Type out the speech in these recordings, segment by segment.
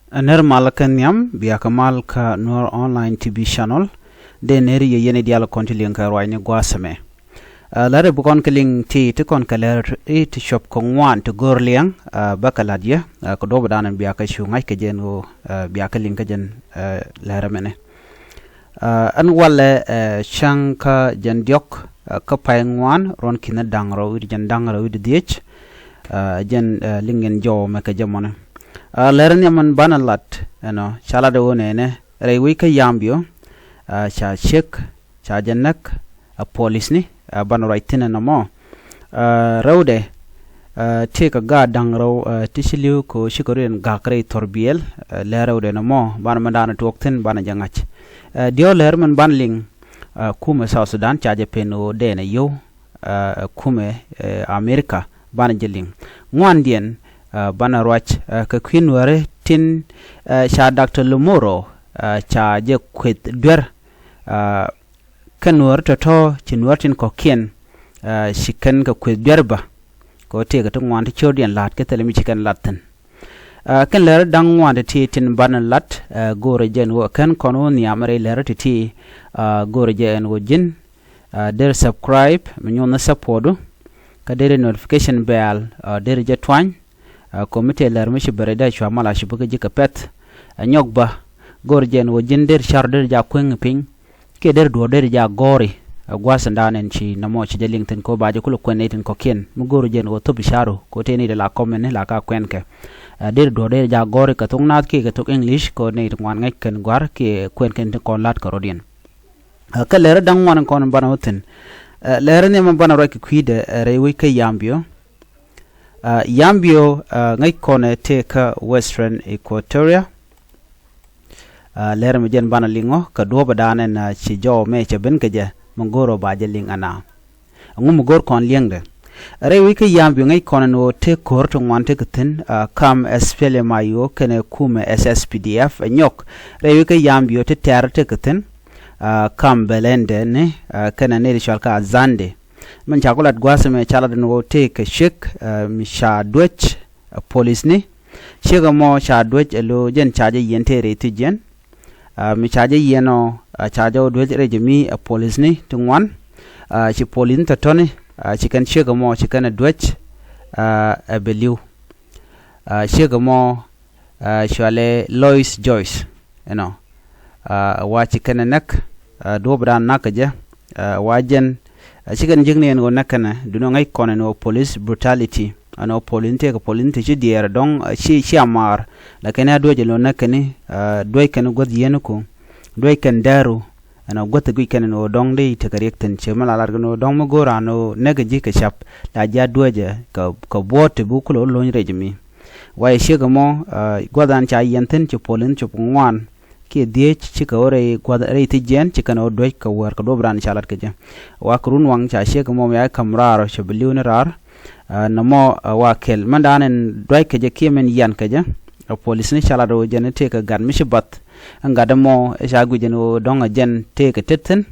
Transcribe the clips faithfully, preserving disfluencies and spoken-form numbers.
Ɛ nɛr mal kä nhiam, bia kɛ mal kä Nuer Online T V Channel. Dee nɛr yɛ yɛn i̱ diaal kɔn ti liŋ kɛ ruacni gua̱a̱th ɛmɛ. Ɛ, lɛr i̱ bi kɔn kɛ liŋ ti ti kɔn kɛ lɛr i̱ ti cuɔp kɛ ŋuan ti go̱o̱r liɛŋ, ɛ, bä kɛ la̱t yɛ, ɛ, kɛ duɔ̱ɔ̱p dan ɛn bia kɛ cu ŋa̱c kɛ jɛn ɣöö, ɛ, bia kɛ liŋ kä jɛn, ɛ, lɛr ɛmɛnɛ. Ɛ, ɛn walɛ, ɛ, cäŋ kä jɛn diɔ̱k, ɛ, kä pay ŋuan ruɔ̱n ki̱n da̱ŋ rɛw wi̱cdɛ jɛn da̱ŋ rɛw wi̱cdɛ dhiec, ɛ, jɛn, ɛ, liŋ in jɔw mɛ kɛ jɛ mɔnɛ. Ɛ, lɛr ni ɛmɛn banɛ lat, ɛnɔ, ca lat ɛ ɣöö nɛnɛ, rɛy wec kä Yambio, ɛ, ca ciek, ca jɛ näk, ɛ, polisni, ɛ, banɛ ruac thi̱n ɛnɔ mɔ. Ɛ, rɛwdɛ, ɛ, tëëkɛ gaat da̱ŋ rɛw, ɛ, ti ci li̱w kɛ ɣöö cikɛ rɔ̱diɛn gak rɛy thɔrbiɛl, ɛ, lɛr rɛwdɛ nɔmɔ, banɛ mɛn da̱a̱n tuɔɔk thi̱n, banɛ jɛ ŋa̱c. Ɛ, diɔ̱k lɛr mɛn banɛ liŋ, ɛ, kumɛ South Sudan ca jɛ pen ɣöö dɛɛn ɛ yio̱w, ɛ, kumɛ, ɛ, America, banɛ jɛ liŋ. Ŋuandiɛn, ɛ, banɛ ruac, ɛ, kɛ kui̱ nuääri tin, ɛ, ca Doctor Lumoro, ɛ, ca jɛ kueth duer, ɛ, kɛn nuääri tɔ̱tɔ̱ ci nuääri tin kɔ̱kiɛn, ɛ, ci kɛn kɛ kueth duer bä. Kɛ ɣöö tëëkɛ ti ŋuan ti cio̱o̱diɛn la̱t kɛ thilɛ mi ci kɛn lat thi̱n. Ɛ, kɛn lɛr da̱ŋ ŋuan ti ti tin banɛ lat, ɛ, go̱o̱rɛ jɛn ɣöö kɛn kɔn ɣöö nhiam rɛy lɛr ti ti, ɛ, go̱o̱rɛ jɛ ɛn ɣöö ji̱n, ɛ, der subscribe mi nyuɔ̱n ni support du. Kä der notification bell, ɛ, der jɛ tuany. Ɛ, committee lɛr mi ci bɛ rɛy dee cua mal a ci bä kä ji̱ kɛ pɛ̈th. Ɛ, nyɔk bä, go̱o̱rɛ jɛ ɛn ɣöö ji̱n der car der ja kueŋ piny. Kiɛ der duɔ̱ɔ̱r der ja gɔ̱ri, ɛ, gua̱a̱th in da̱a̱n ɛn ci nɔmɔ ci jɛ liŋ thi̱n kɛ ɣöö ba jɛ kulɛ kuɛn nɛy tin kɔ̱kiɛn. Mi go̱o̱ri jɛ ɛn ɣöö thop i̱ ca̱ru kɛ ɣöö tëë nɛy ti la comment ni la ka kuɛn kɛ. Ɛ, der duɔ̱ɔ̱r der ja gɔ̱ri kɛ thok naath kiɛ kɛ thok English kɛ ɣöö nɛy ti ŋuan ŋäc kɛn gua̱r kiɛ kuɛn kɛn ti kɔn la̱t kɛ rɔ̱diɛn. Ɛ, kä lɛr da̱ŋ ŋuan kɔn banɛ wä thi̱n. Ɛ, lɛr ni ɛmɛ banɛ ruac kɛ kui̱dɛ, ɛ, rɛy wec kä Yambio. Ɛ, Yambio, ɛ, ŋäc kɔnɛ tëë kä Western Equatoria. Ɛ, lɛr mi jɛn banɛ liŋɔ kɛ duɔ̱ɔ̱p ɛ da̱a̱n ɛn, ɛ, ci jɔw mɛ cɛ ben kɛ jɛ mi go̱o̱r ɔ ba jɛ liŋ ɛna. Ɛŋu mi go̱o̱r kɔn liɛŋdɛ? Rɛy wec kä Yambio ŋäc kɔn ɛn ɣöö tëë ko̱r ti ŋuan tekɛ thi̱n, ɛ, kam S P L M I O kɛnɛ kumɛ S S P D F ɛ nyɔk. Rɛy wec kä Yambio ti tɛ̈r tekɛ thi̱n, ɛ, kam Bɛlɛndɛ ni, ɛ, kɛnɛ nɛy ti cɔal kä Azande. Min ca ku lat gua̱a̱th ɛmɛ ca lat ɛn ɣöö tëëkɛ ciek, ɛ, mi ca duec, ɛ, polisni. Ciek ɛmɔ ca duec ɛ lo̱o̱ jɛn ca jɛ yiɛn tëë rɛy thi̱c jiɛn. Ɛ, mi ca jɛ yiɛn ɔ, ɛ, ca jɛ wä duec rɛy jɛ mi, ɛ, polisni ti ŋuan. Ɛ, ci polisni tɔ̱tɔ̱ni, ɛ, ci kɛn ciek ɛmɔ ci kɛn ɛ duec, ɛ, ɛ bɛ li̱w. Ɛ, ciek ɛmɔ, ɛ, cualɛ Lois Joyce, you know. Ɛ, wa ci kɛn ɛ näk, ɛ, duɔ̱ɔ̱p dan näk kɛ jɛ, ɛ, wa jɛn, ɛ, ci kɛn ji̱kni ɛn ɣöö näk kɛnɛ, duundɛ ŋäc kɔn ɛn ɣöö police brutality, ɛn ɣöö police tëëkɛ police ti ci diɛɛr dɔ̱ŋ, ɛ, ci, ci a maar, lakin a duec ɛn ɣöö näk kɛni, ɛ, duec kɛn guäth yieen ku, duec kɛn dääru, ɛn ɣöö guäth guic kɛn ɛn ɣöö dɔ̱ŋ dee tekɛ riɛk thi̱n, ci mi la lat kɛn ɣöö dɔ̱ŋ mi go̱o̱r an ɣöö näk ji̱ kɛ cap, la ji̱ a duecɛ kɛ, kɛ buɔ̱ɔ̱t ti bi kulɛ wä lo̱ny rɛy jɛ mi. Wa yɛ ciek ɛmɔ, ɛ, gua̱th an ca yiɛn thi̱n ci police cop ŋuan kiɛ dhiec cikɛ wä rɛy gua̱th rɛy thi̱c jiɛn ci kɛn wä duec kɛ wäär kɛ duɔ̱ɔ̱p raan ca lat kɛ jɛ. Wa kɛ run waŋ ca ciek ɛmɔ mi a käm raar cɛ bi li̱w ni raar. Ɛ, nɔmɔ, ɛ, wa kɛl mɛn daan ɛn duac kɛ jɛ kiɛ mɛn yian kɛ jɛ. Ɛ, polisni ca lat ɣöö jɛn tëëkɛ gat mi ci bath. Ɛn gat ɛmɔ ɛ ca guic ɛn ɣöö dɔ̱ŋ ɛ jɛn tëëkɛ tet thi̱n.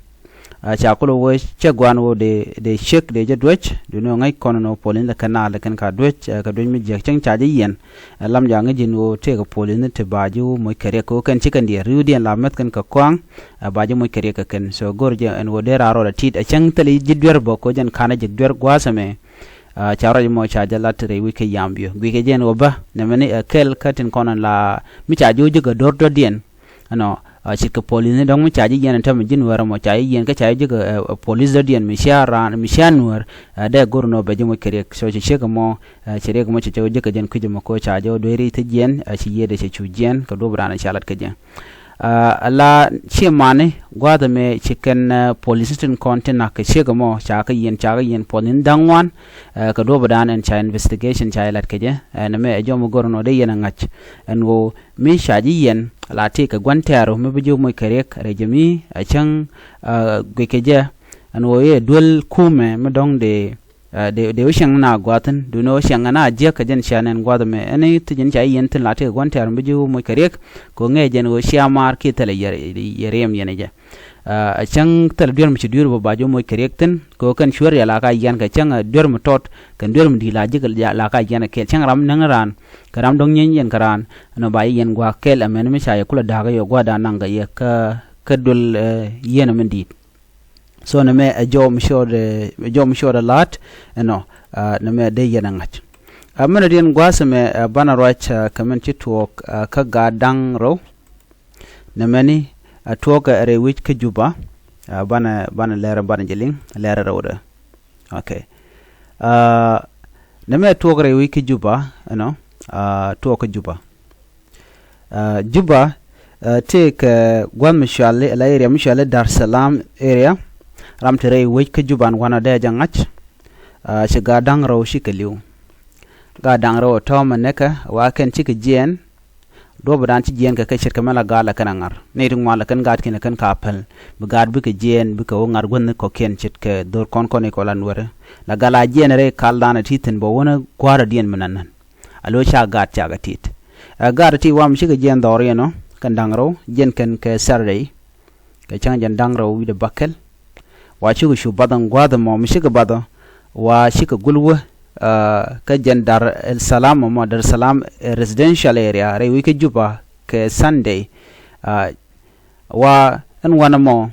Ɛ, ca kulɛ wee cɛ gua̱a̱n ɣöö dee, dee ciek dee jɛ duec, duundɛ ŋäc kɔn ɛn ɣöö polisni lɛ kɛn naath lɛ kɛn ka duec, ɛ, kɛ duec mi jiäk cäŋ ca jɛ yiɛn. Ɛ, lam ca ŋäc ji̱n ɣöö tëëkɛ polisni ti ba ji̱ moc kɛ riɛk kɛ ɣöö kɛn cikɛn diɛɛr ri̱wdiɛn la mɛth kɛn kɛ kɔaŋ, ɛ, ba ji̱ moc kɛ riɛk kɛ kɛn. So go̱o̱r jɛ ɛn ɣöö dee raar rɔɔdɛ ti̱i̱t, ɛ, cäŋ thilɛ ji̱ duer bä kɛ ɣöö jɛn ka̱n ɛ ji̱ duer gua̱a̱th ɛmɛ. Ɛ, ca ruac mɔ ca jɛ lat rɛy wec kä Yambio. Guickɛ jɛ ɛn ɣöö bä, nɛmɛni ɛ kɛl kä tin kɔn ɛn la mi ca ji̱ wä ji̱ kɛ do̱r dɔ̱diɛn. Ɛnɔ, ɛ, ce̱tkɛ polisni dɔ̱ŋ mi ca ji̱ yiɛn ɛn täämɛ ji̱ nuäär ɛmɔ ca ji̱ yiɛn kä ca ji̱ ji̱ kɛ, ɛ, ɛ, polis dɔ̱diɛn mi cia raan, mi cia nuäär, ɛ, dee go̱r ɛn ɣöö bɛ ji̱ moc kɛ riɛk. So ci ciek ɛmɔ, ɛ, ci riɛk ɛmɔ ci cɛ wä ji̱ kɛ jɛn kui̱c ɛmɔ kɛ ɣöö ca jɛ wä duee ri̱c thi̱c jiɛn, ɛ, ci yiëëdɛ cɛ cu jiɛn kɛ duɔ̱ɔ̱p raan ɛ ca lat kɛ jɛ. Ɛ, ala ciɛ mani gua̱a̱th ɛmɛ ci kɛn, ɛ, polisni tin kɔn ti nak kɛ ciek ɛmɔ ca kɛ yiɛn, ca kɛ yiɛn polisni da̱ŋ ŋuan, ɛ, kɛ duɔ̱ɔ̱p dan ɛn ca investigation ca jɛ lat kɛ jɛ. Ɛ, nɛmɛ ɛ jɔm mi go̱r ɛn ɣöö dee yɛn ɛ ŋa̱c ɛn ɣöö mi ca ji̱ yiɛn la tëëkɛ gua̱n tɛ̈ru mi bi ji̱ moc kɛ riɛk rɛy jɛ mi ɛ cäŋ, ɛ, guickɛ jɛ ɛn ɣöö i̱ ɛ duel kumɛ mi dɔ̱ŋ dee, Dee wä ciɛŋ na gua̱thin, duundɛ wä ciɛŋ na jiäk kɛ jɛn cia nɛn gua̱th ɛmɛ. Ɛn i̱ thi̱n ca yɛn thi̱n la tëë gua̱n tɛ̈r mi ji̱ wä moc kɛ riɛk, kɛ ɣöö ŋɛɛ jɛn ɣöö cia maar kiɛ thilɛ yɛ riɛm yɛn ɛ jɛ. Ɛ cäŋ thilɛ duer mi ci duer bä ba ji̱ wä moc kɛ riɛk thi̱n, kɛ ɣöö kɛn cuɛ riɛl la ka yian kɛ cäŋ duer mi tɔt kɛn duer mi di̱i̱t la ji̱ la ka yian kɛɛl. Cäŋ ram näŋ raan kɛ ram dɔ̱ŋ nyieeny yɛn kɛ raan ɛnɔ ba yɛ yɛn gua̱a̱k kɛɛl. Ɛmɛn mi ca yɛ kulɛ da̱a̱k yɛ gua̱a̱r da̱a̱n naŋ kɛ yɛ kä kä duel yɛn ɛmɛn di̱i̱t. So nɛmɛ ɛ jɔw mi cuɔt ɛ jɔw mi cuɔt ɛ la̱a̱t ɛnɔ. Nɛmɛ dee yɛn ɛ ŋa̱c. Ɛ mɛn ɛ diɛn gua̱a̱th ɛmɛ ɛ banɛ ruac kɛ mɛn ci tuɔɔk kä gaat da̱ŋ rɛw. Nɛmɛni ɛ tuɔɔk ɛ rɛy wi̱c kä Juba. Ɛ banɛ banɛ lɛr banɛ jɛ liŋ lɛr ɛ rɛwdɛ. Ok. Nɛmɛ ɛ tuɔɔk rɛy wi̱c kä Juba ɛnɔ. Tuɔɔk kä Juba. Juba tëëkɛ gua̱th mi cuali la area mi cuali Dar es Salaam area. Ram te rɛy wec kä Juba ɛn wanɔ dee jɛ ŋa̱c. Ci gaat da̱ŋ rɛw cikɛ li̱w. Gaat da̱ŋ rɛw ɛ tɔ̱ɔ̱mɛ nɛkɛ wa kɛn cikɛ jiɛɛn. Duɔ̱pdan ci jiɛɛn kɛ kɛ ce̱tkɛ mɛ la gaat la kɛn a ŋa̱r ni ti ŋuan la kɛn gaat kiɛn la kɛn ka päl. Bi gaat bikɛ jiɛɛn bikɛ wä ŋa̱r guäthni kɔ̱kiɛn ce̱tkɛ dho̱r kɔn kɔn ikɔ la nuɛri. La gat la jiɛɛn rɛy kaldan ɛ ti thi̱n bɛ wänä gua̱a̱r a diɛn mi nän nän. A lo̱ ca gaat cakɛ tit. Ɛ gaat ti wam cikɛ jiɛn dhɔriɛn ɔ kɛn da̱ŋ rɛw jiɛn kɛn kɛ Saturday. Kɛ cäŋ jɛn da̱ŋ rɛw wi̱cdɛ bäkɛl. Wa cikɛ cu bath ɛn gua̱a̱th ɛmɔ mi cikɛ bath ɔ. Wa cikɛ gul wä kä jɛn Dar es Salaam ɛmɔ, Dar es Salaam residential area rɛy wi̱c kä Juba kɛ Sunday. Wa ɛn wanɛ mɔ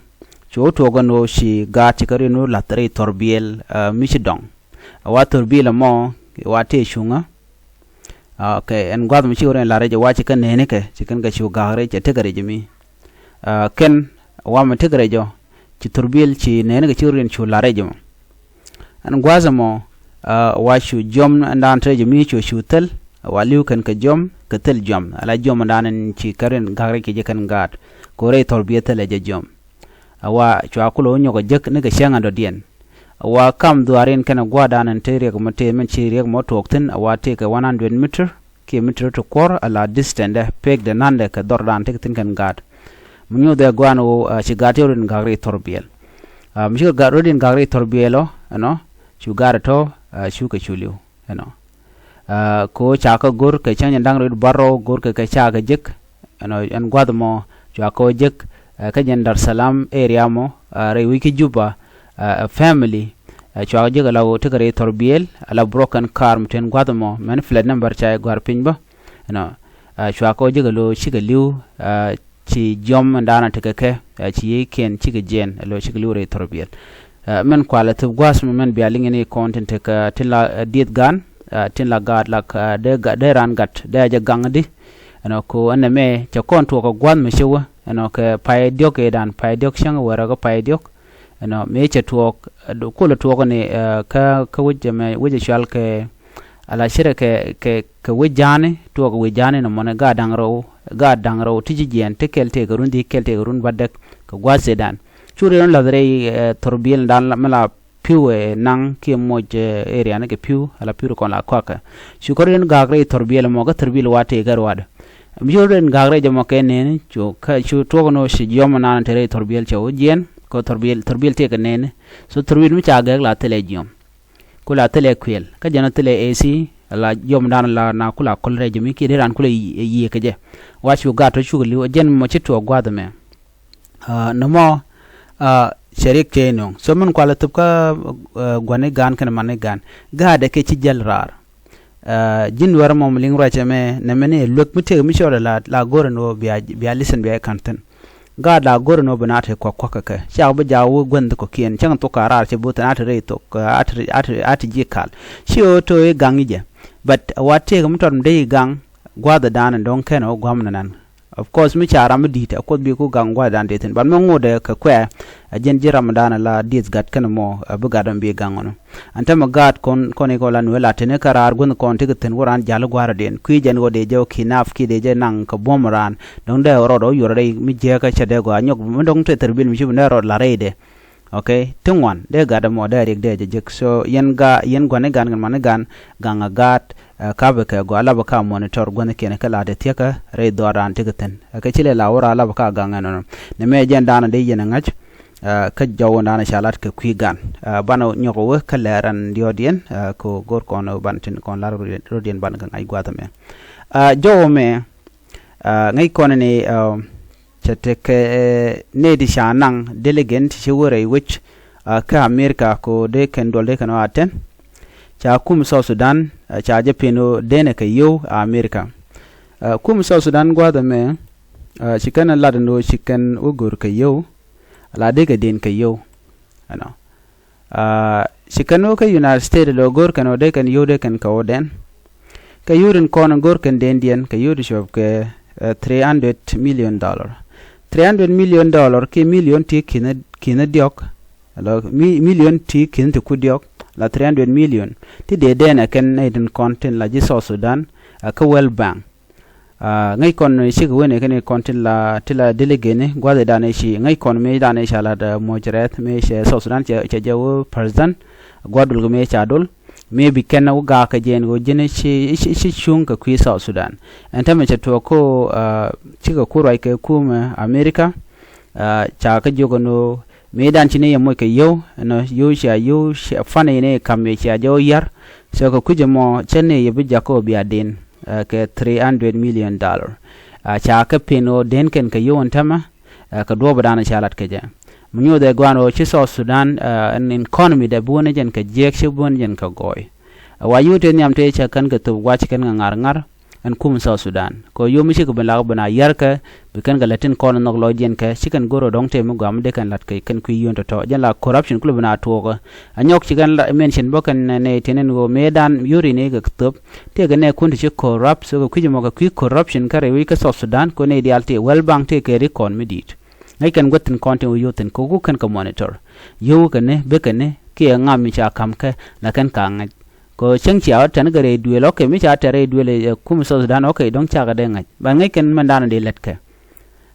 cu wä tuɔɔk ɛn ɣöö ci gaat ci kä riɛn wä la̱th rɛy thɔrbiɛl mi ci dɔŋ. Wa thurbil ɛmɔ wa tëë cuŋä. Ok, ɛn gua̱th mi ci wä riɛn la̱r rɛc ɛ wa ci kɛn nɛɛnikɛ ci kɛn kɛ cu ga̱a̱k rɛc ɛ tekɛ rɛc ɛmi. Kɛn wa mi tekɛ rɛc ɔ ci thurbil ci nɛɛnikɛ ci wä riɛn cu la̱r rɛc ɛmɔ. Ɛn gua̱th ɛmɔ wa cu jiɔm ɛn daan te rɛc ɛmi cu cu thil. Wa li̱w kɛn kɛ jiɔm kɛ thil jiɔm ala jiɔm ɛn daan ɛn ci kɛ riɛn ga̱a̱k rɛc kɛ jɛ kɛn gaat. Kɛ wä rɛc thurbil thil ɛ jɛ jiɔm. Awa cua kulɛ wä nyɔk a jek ni kɛ cäŋ a dɔ̱diɛn. Awa kam dhuaarin kɛnɛ gua̱a̱rdan in te riɛk mɔ te min ci riɛk mɔ tuɔɔk thi̱n awa tëëkɛ one hundred meter kiɛ meter ti kuɔr ala distance dɛ pek dɛ nandɛ kɛ dhɔrdan tek thi̱n kɛn gaat. Mi nyuuth ɛ gua̱a̱n ɣöö ci gaat ti rot in gak ri thɔr biɛl. Mi ci gaat rot in gak ri thɔr biɛl ɔ ɛnɔ cu gaat ɛ tɔ cu kɛ cu li̱w. Ɛnɔ. Ko ca kä go̱r kɛ cäŋ jɛn da̱ŋ rɛw wi̱cdɛ bärɔw go̱r kɛ kɛ ca kɛ jek. Ɛnɔ ɛn gua̱th mɔ cua kɛ wä jek kä jɛn Dar es Salaam area mɔ rɛy wi̱c kä Juba. Family cua kɛ jek ala wä tekɛ rɛy thɔr biɛl ala broken car mi ten gua̱th mɔ mɛn flat number ca ɛ gɔ̱a̱r piny bä. Ɛnɔ cua kɛ wä jek alo cikɛ li̱w. Ci jiɔm ɛn daanɔ tekɛ kɛ ci yiëëkiɛn cikɛ jiɛɛn alo cikɛ li̱w rɛy thɔr biɛl. Mɛn kualɛ thöp gua̱a̱th mɛ mɛn bia liŋ in i̱ kɔn tin tekɛ tin la dieth gan. Tin la gaat lak dee raan gat dee a jɛ gaŋ di. Ɛnɔ ko ɛn nɛmɛ cɛ kɔn tuɔɔk kɛ gua̱a̱th mɛ cɛ wä ɛnɔ kɛ pay diɔ̱k ëëdan pay diɔ̱k cäŋ wärä kɛ pay diɔ̱k. Ɛnɔ mëë cɛ tuɔɔk kulɛ tuɔɔk ni kä kä wec ɛmɛ wec ɛ cual kɛ ala cirɛ kɛ kɛ kɛ wec ja̱a̱ni tuɔɔk kɛ wec ja̱a̱ni nɔmɔni gaat da̱ŋ rɛw gaat da̱ŋ rɛw ti ci jiɛɛn ti kɛl tëëkɛ run dhiec kɛl tëëkɛ run bädäk. Kɛ gua̱a̱th ëëdan cu riɛn lath rɛy thɔr biɛl dan mi la pi̱w ɛ naŋ kiɛ moc ɛ riani kɛ pi̱w ala pi̱w ri kɔn la kɔakɛ. Cu kɔr in ga̱a̱k rɛy thɔr biɛl ɛmɔ kä thɔr biɛl wa tëëkɛ ruaadɛ. Mi cu riɛn ga̱a̱k rɛy jɛ mɔ kɛ nɛɛni cu kä cu tuɔk ni ci jiɔm ɛnan te rɛy thɔr biɛl cɛ wä jiɛɛn kɛ thɔr biɛl thɔr biɛl tëëkɛ nɛɛni. So thɔr biɛl mi ca gɛɛk la thilɛ jiɔm. Ku la thilɛ kuël kä jɛn thilɛ A C la jiɔm dan la na ku la kɔl rɛy jɛ mi kiɛ dee ran ku la yiëë kɛ jɛ. Wa cu gaat tɔ cuk li̱w jɛn mɔ ci tuɔɔk gua̱a̱th ɛmɛ. Nɔmɔ cɛ riɛk cɛ inɔŋ so min kualɛ thop kä gua̱ni gaan kɛnɛ mani gaan. Gaatdɛ kɛ ci jäl raar. Ji̱n wɛr mɔm liŋ ruacɛ mɛ nɛ mɛni luek mi tëk mi cɔɔdɛ la la go̱rɛ ni wä bia listen bia ikan thin. Gaat la go̱rɛ ni wä bi naat kuak kuak kɛ kɛ cak bi jaak wä guänh thi kɔkiɛn cäŋ thok ka raar cɛ both naat rɛy thok. Ati ji̱ kal ci ɣöö to̱ i̱ gaŋ i̱ jɛ. But wa tëk mi tɔt mi dee i̱ gaŋ gua̱dhɛ daanɛ dɔ̱ŋ kɛn ɣä gua̱m nɛnan. Of course mi ca ram mi di̱i̱t a kuoth bi ku gaŋ gua̱dhɛ daanɛ di̱i̱t thi̱n but mi ŋot ɛ kɛ kuɛ. A jiɛn ji̱ ram daanɛ la dieth gat kɛn mɔ a bi gat dɔ̱ŋ bi gaŋ ɣä nɔ. An tämɛ gaat kɔn kɔn ikɔ la nuɛ la tini kä raar guänh kɔn tikɛ thi̱n wä raan ja̱l gua̱a̱r a diɛn kui̱ jɛn ɣä dee jɛ wä ki̱ naaf ki̱ dee jɛ naŋ kɛ buɔ̱m raan dɔ̱ŋ dee rɔɔd ɣä yuɔr rɛy mi jiɛkä cɛ dee gɔaa nyɔk mi dɔ̱ŋ te thɛr bil mi ci bi nɛ rɔɔd la rɛy dee. Ok. Ti ŋuan dee gat ɛmɔ dee riɛk dee jɛ jek so yɛn ga yɛn gua̱n i̱ gan kɛn man i̱ gan gaŋ a gaat. Kapɛ kɛ gɔaa lapɛ ka monitor gua̱nikiɛn kä lat i̱ thiäkä rɛy dhɔaaran ti kɛ thi̱n. Kɛ ci lɛ la wä raa lapɛ ka gaŋ ɛnɔnɔ. Nɛ mɛ jɛn daanɔ dee yɛn ɛ ŋa̱c. Kä jɔw in da̱a̱n ca lat kɛ kui̱ gan, banɛ nyɔk wee kä lɛr ɛn diɔ̱ɔ̱diɛn kɛ go̱r kɔn ban tin kɔn lar rɔ̱diɛn ban kɛ ŋa̱c gua̱a̱th ɛmɛ. Jɔw ɛmɛ ŋäc kɔn ni cɛ tekɛ nɛy ti ca naŋ delegate ti ci wä rɛy wec kä America kɛ dee kɛn duɔl dee kɛn ɣɔaa tɛn. Ca kum South Sudan ca jɛ pen ɣöö denɛ kɛ yio̱w America. Kum South Sudan gua̱a̱th ɛmɛ ci kɛn lat ɛn ɣöö ci kɛn wä go̱r kɛ yio̱w la dee kɛ den kɛ yio̱w. Ɛnɔ ci kɛn wä kä United States lɔ go̱r kɛn wä dee kɛn yio̱w dee kɛn kɛ wä den. Kɛ yio̱w tin kɔn go̱r kɛn den diɛn kɛ yio̱w ti cuɔp kɛ three hundred million dollar. Three hundred million dollar kiɛ million ti ki̱n ki̱n diɔk. Lɔ mi million ti ki̱n ti ku diɔk la three hundred million ti dee den ɛ kɛn nɛy tin kɔn tin la ji̱ South Sudan kä World Bank. Ŋäc kɔn cikɛ wen ɛ kɛn kɔn tin la ti la delegate ni gua̱th ɛ dan ɛ ci ŋäc kɔn mi dan ɛ ca lat muɔc rɛth mi cɛ South Sudan cɛ jɛ wä president gua̱th dul kɛ mi ca dul mi bi kɛn wä gaak kɛ jɛ ɛn ɣöö ji̱n ci cuŋ kɛ kui̱ South Sudan. Ɛn tämɛ cɛ tuɔɔk kä cikɛ ku ruac kɛ kumɛ America. Ca kä jiök ɛn ɣöö mi dan ci ni yɛ moc kɛ yio̱w ɛnɔ yio̱w cia yio̱w cia fan in i̱ kam yɛ cia jɛ wä yar. So kɛ kui̱c ɛmɔ cä ni yɛ bi jakä wä bia den kɛ three hundred million dollar. Ca kɛ pen ɣöö den kɛn kɛ yio̱w ɛn tämɛ kɛ duɔ̱ɔ̱p dan ca lat kɛ jɛ. Mi nyuuth ɛ gua̱a̱n ɣöö ci South Sudan ɛn economy dɛ bi wä ni jɛn kɛ jiɛk ci bi wä ni jɛn kɛ gɔɔy. Wa yio̱w tëë nhiam tëë cä kɛn kɛ thop wa ci kɛn kɛ ŋa̱r ŋa̱r ɛn kum South Sudan kɛ yio̱w mi cikɛ ben lak ben a yärkɛ. Bi kɛn kɛ lät tin kɔn nhɔk lɔcdiɛn kɛ ci kɛn go̱r ɔ dɔ̱ŋ tëë mi gɔaa mi dee kɛn la̱t kɛ kɛn kui̱ yio̱w tɔ̱tɔ̱ jɛn la corruption kulɛ ben a tuɔɔkä. A nyɔk ci kɛn mention bä kɛn nɛ tëë ni ɣöö mëë dan yio̱w ri ni kɛ thop. Tëë kɛ nɛ kun ti ci corrupt so kɛ kui̱c mɔ kɛ kui̱ corruption kä rɛy wi̱c kä South Sudan kɛ nɛ diaal tëë World Bank tëë kɛ ri kɔn mi di̱i̱t. Ŋäc kɛn guäth tin kɔn tin wä yio̱w thi̱n kɛ wä kɛn kɛ monitor. Yio̱w kɛn ni bek kɛn ni kiɛ ŋam mi ca ka̱m kɛ la kɛn ka ŋäc. Kɛ cäŋ cia ɣä tɛn kɛ rɛy duëël ɔkɛ mi ca tɛr rɛy duëël ɛ kum South Sudan ɔkɛ dɔ̱ŋ cakɛ dee ŋa̱c ba ŋäc kɛn mɛn da̱a̱n dee lät kɛ.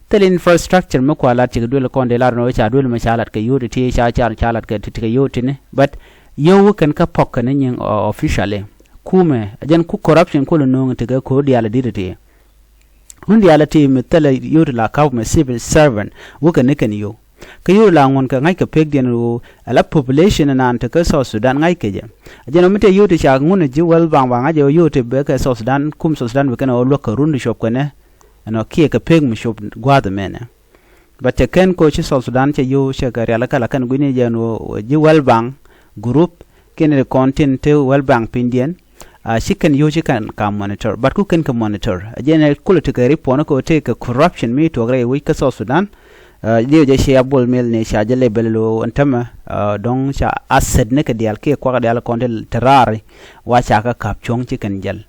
Thil infrastructure mi kua lat cikɛ duëël kɔn dee lar nɔ ca duëël mi ca lat kɛ yio̱w ti ti ca car ca lat kɛ ti ti kɛ yio̱w tini but yio̱w kɛn kä pɔk kɛn nyiŋ officially. Kumɛ jɛn ku corruption kulɛ no̱o̱ŋ ti kɛ ko̱r diaal dit ti. Wun diaal ti mi thilɛ yio̱w ti la kap mi civil servant wä kɛn ni kɛn yio̱w. Kä yio̱w la ŋun kɛ ŋa̱c kɛ pekdiɛn ɣöö ala population naan te kä South Sudan ŋa̱c kɛ jɛ. A jɛn ɔ mi te yio̱w ti ca ŋun ji̱ World Bank ba ŋa̱c jɛ ɣöö yio̱w ti bɛ kɛ South Sudan kum South Sudan bi kɛn ɣöö luäk kɛ run ti cuɔp kɛnɛ. Ɛn ɔ kiɛ kɛ pek mi cuɔp gua̱a̱th mɛnɛ. Bɛ te kɛn ko ci South Sudan cɛ yio̱w cɛ kɛ rial kä la kɛn gui̱ni jɛ ɛn ɣöö ji̱ World Bank group kiɛn ri kɔn tin te World Bank pinydiɛn. Ci kɛn yio̱w ci kɛn ka monitor but ku kɛn kɛ monitor a jɛn kulɛ tekɛ ripɔn kɛ tekɛ corruption mi tuɔk rɛy wi̱c kä South Sudan. Diɛ jɛ cia Bol Mel ni ca jɛ lɛ bɛl lo ɛn tämɛ dɔ̱ŋ ca asset ni kɛ diaal kiɛ kuak diaal kɔn ti te raari. Wa ca kɛ kap cuɔ̱ŋ ci kɛn jɛl.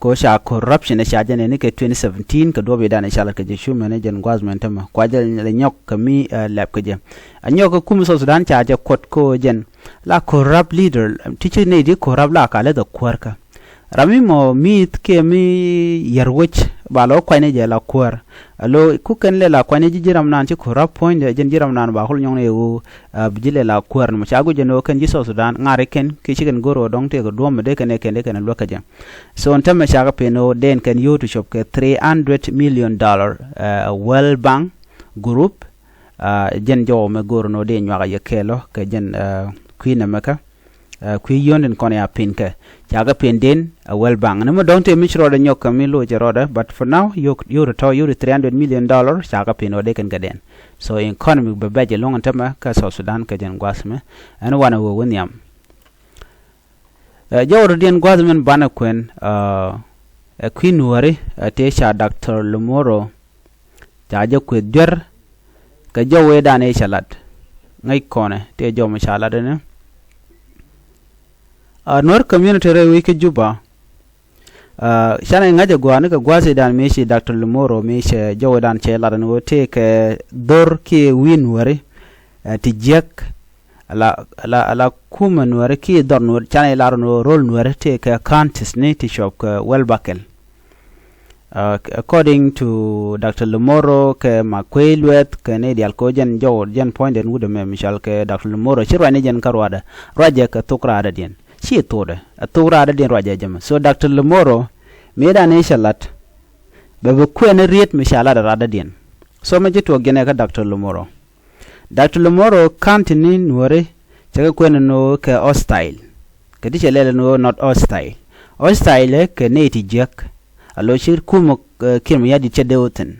Ko ca corruption ca jɛ ni kɛ twenty seventeen kɛ duɔp idan ca lat kɛ jɛ cu mɛn jɛn gua̱th mɛn tämɛ kua jɛ lɛ nyɔk kɛ mi lɛp kɛ jɛ. A nyɔk kɛ kum South Sudan ca jɛ kuɔt ko jɛn la corrupt leader ti ci ney di corrupt la ka leth a kuäärkä. Ram mi mɔ mi̱i̱th kiɛ mi yär wec ba lɔ kuany ni jɛ la kuäär. A lo ku kɛn lɛ la kuany ni ji̱ ji̱ ram naan ci corrupt puɔ̱nydɛ jɛn ji̱ ram naan ba kul nyɔŋ ni ɣöö bi ji̱ lɛ la kuäär ni mɔ ca guic jɛ ni ɣöö kɛn ji̱ South Sudan ŋa̱r ikɛn kiɛ ci kɛn go̱r ɣöö dɔ̱ŋ tëëkɛ duɔ̱m mi dee kɛn ɛ kɛn dee kɛn ɛ luäk kä jɛ. So ɛn tämɛ cakɛ pen ɣöö dee ɛn kɛn yio̱w ti cop kɛ three hundred million dollar World Bank group. Jɛn jɔwä mɛ go̱o̱r nɔ dee nyuak a yɛ kɛɛlɔ kɛ jɛn kui̱ nɛmɛ kä kui̱ yio̱n tin kɔn ya pin kɛ. Cakɛ pin den a World Bank ni mɛ dɔ̱ŋ tëë mi ci rɔɔdɛ nyɔk kɛ mi loc rɔɔdɛ but for now yio̱w ti tɔ̱ yio̱w ti three hundred million dollar cakɛ pin ɔ dee kɛn kɛ den. So economy bɛ bɛc ɛlɔ̱ŋ ɛn tämɛ kä South Sudan kɛ jɛn gua̱th mɛ ɛn wanɛ wee wä nhiam. Jɔwä rɔ diɛn gua̱th mɛn banɛ kuɛn ɛ kui̱ nuɔ̱ɔ̱ri tëë ca Doctor Lumoro. Ca jɛ kueth duer kɛ jɔw wee dan i̱ ca lat ŋäc kɔnɛ tëë jɔw mi ca lat ɛnɛ. Nuer community rɛy wec kä Juba. Canɛ ŋa̱c ɛ gua̱a̱ni kɛ gua̱a̱th i̱ dan mi ci Doctor Lumoro mi cɛ jɔw wee dan cɛ lat ɛn ɣöö tëë kɛ dhor kiɛ wi̱i̱ nuɔ̱ɔ̱ri ti jiäk. Ala ala ala kumɛ nuɛri ki dhɔr nuɛri canɛ ilar nuɛri rol nuɛri ti kɛ counties ni ti cuɔp kɛ Wel Bakɛl. According to Doctor Lumoro kɛ ma kuey luɛth kɛ ni dial ko jɛn jɔw jɛn puɔ̱ny den wudɛ mɛ mi cɔal kɛ Doctor Lumoro ci ruacni jɛn kä ruadɛ ruacɛ kɛ thok raadɛ diɛn ci thokdɛ a thok raadɛ diɛn ruacɛ jɛmɛ. So Doctor Lumoro mi dan i̱ cɛ lat bɛ bi kuɛn riet mi ca lat raadɛ diɛn. So mɛ ci tuɔk jɛn ɛ kä Doctor Lumoro. Doctor Lamoro, county ni Nuɔri cɛ kɛ kuɛn ni ɣöö kɛ hostile. Kɛ ti cɛ lɛl ni ɣöö not hostile. Hostile kɛ nɛy ti jiäk. A lo̱ ci kumɛ, eh, Kiir Mayardit cɛ dee wä thi̱n.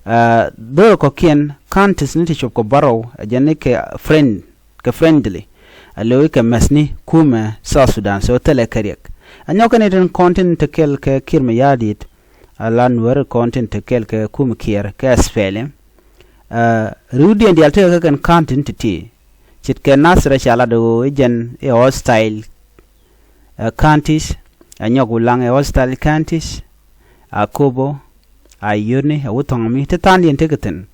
Ah, dhorɛ kɔ̱kiɛn counties ni ti cop kɛ bärɔw, a jɛn ni kɛ friend, kɛ friendly. A lo̱ kɛ mɛth ni kumɛ South Sudan, so thilɛ kɛ riɛk. A nyɔk kɛn itin kɔn tin te kɛl kɛ Kiir Mayardit, a la Nuɛri kɔn tin te kɛl kɛ kumɛ Kiir kɛ S P L M. Ah, riwdiɛn diaal tekɛ kɛ kɛn county tin te ti. Ce̱tkɛ Nasir ca lat ɣöö i̱ jɛn i̱ hostile, ah, counties, a nyɔk Ulaŋ i̱ hostile counties, Akobo, Ayoni, a Wuthoŋ mi, ti tha̱a̱ŋdiɛn tekɛ thi̱n.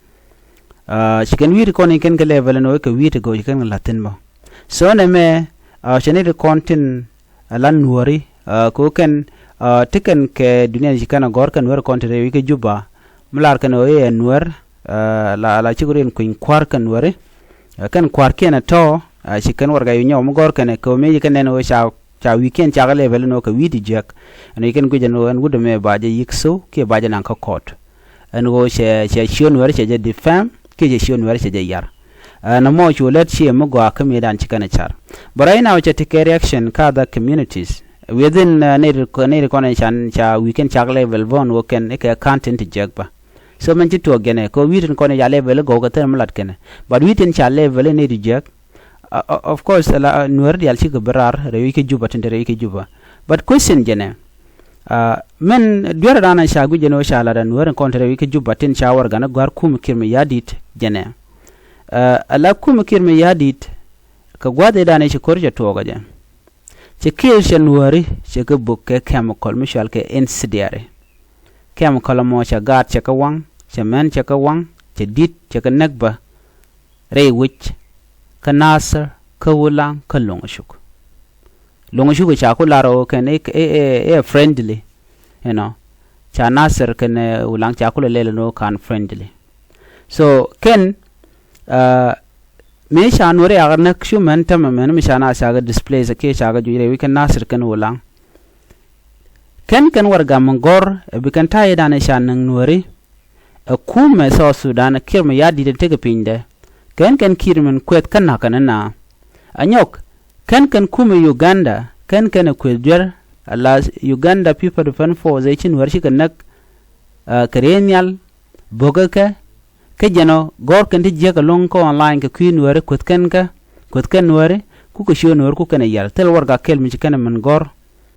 Ah, ci kɛn wi̱i̱ ti kɔn in kɛn kɛ level in ɣöö kɛ wi̱i̱ ti go̱o̱c kɛn kɛ la̱th thi̱n bä. So nɛ mɛ, ah, cɛ ni ti kɔn tin, ah, la Nuɔri, ah, kɛ ɣöö kɛn, ah, ti kɛn kɛ dunia ci kɛn a gɔ̱r kɛ Nuɛri kɔn ti rɛy wi̱i̱ kɛ Juba. Mi lar kɛn ɣöö i̱ ɛ Nuɛr, ah, la, la cik riɛn kui̱ny kua̱r kɛ Nuɛri. Ah, kɛn kua̱rkiɛn ɛ tɔ̱, ah, ci kɛn warɛgak yu nyɔk mi gɔ̱r kɛn ɛ kɛ ɣöö mëë ci kɛn nɛn ɣöö ca, ca wi̱i̱kiɛn cak level in ɣöö kɛ wi̱i̱ ti jiäk. Ɛn ɣöö ci kɛn guic ɛn ɣöö ɛn wut ɛmɛ ba jɛ yik so kiɛ ba jɛ naŋ kä court. Ɛn ɣöö cɛ, cɛ ciö Nuɛri cɛ jɛ defame kiɛ cɛ ciö Nuɛri cɛ jɛ yar. Ɛn ɛmɔ cu lät ciɛ mi gɔaa kä mëëdan ci kɛn ɛ car. But right now cɛ ti kɛ reaction kä other communities within, uh, nɛy ti, nɛy ti kɔn ɛ can ca wi̱i̱kiɛn cak level bä ɛn ɣöö kɛn i̱ kɛ county ti jiäk bä. So mɛn ci tuɔɔk jɛnɛ kɛ wi̱i̱ tin kɔn i̱ ca level i̱ gɔw kɛ thil mi lat kɛnɛ. But wi̱i̱ tin ca level i̱ nɛy ti jiäk, uh, uh, of course, la, uh, Nuɛri diaal cikɛ bi raar rɛy wi̱i̱ kä Juba, tin te rɛy wi̱i̱ kä Juba. But question jɛnɛ, uh, mɛn duerɛ dan ca guic jɛn ɣöö ca lat a Nuɛri kɔn te rɛy wi̱i̱ kä Juba tin ca warɛgak ni gɔ̱a̱r kumɛ Kiir Mayardit jɛnɛ. Uh, a la kumɛ Kiir Mayardit kɛ gua̱a̱th ëëdan i̱ ci ko̱r cɛ tuɔɔk ɛ jɛ. Cɛ Kiir cɛ Nuɛri cɛ kɛ buk kɛ chemical mi cɔal kɛ incendiary. Chemical ɛmɔ cɛ gaat cɛ kɛ waŋ, cɛ mɛn cɛ kɛ waŋ, cɛ di̱t cɛ kɛ näk bä rɛy wi̱c kä Nasir, kä Wulaŋ, kä Loŋcuk. Loŋcuk ca ku lar ɣöö kɛn i̱, i̱, i̱, i̱ friendly, you know. Ca Nasir kɛnɛ, eh, Wulaŋ ca ku lɛ lɛl ni ɣöö ka̱n friendly. So kɛn, uh, mëë ca Nuɛri cakɛ näk cu mɛn tämɛ mɛn mi ca na cakɛ displace kiɛ cakɛ juc rɛy wi̱c kɛ Nasir kɛn Wulaŋ. Kɛn kɛn warɛgak mi gɔ̱r ɛ bi kɛn ta̱yɛ dan ɛ ca näk Nuɛri. Ɛ kumɛ South Sudan ɛ Kiir Mayardit in tekɛ pinydɛ. Kɛn kɛn Kiir min kueth kä na̱k kɛn ɛ na. Ɛ nyɔk, kɛn kɛn kumɛ Uganda, kɛn kɛn ɛ kueth duer, ala Uganda People Defense Force ɛ ci Nuɛr cikɛ näk, uh, kɛ rieeth nhial, bo̱kä kɛ, kä jɛn ɔ gɔ̱r kɛn ti jiäk ɛlɔ̱ŋ kä online kɛ kui̱ Nuɛri kueth kɛn kä, kueth kɛn Nuɛri, kukɛ ciö Nuɛri kukɛn ɛ yɛl. Thil warɛgak kɛl mi ci kɛn ɛ min gɔ̱r,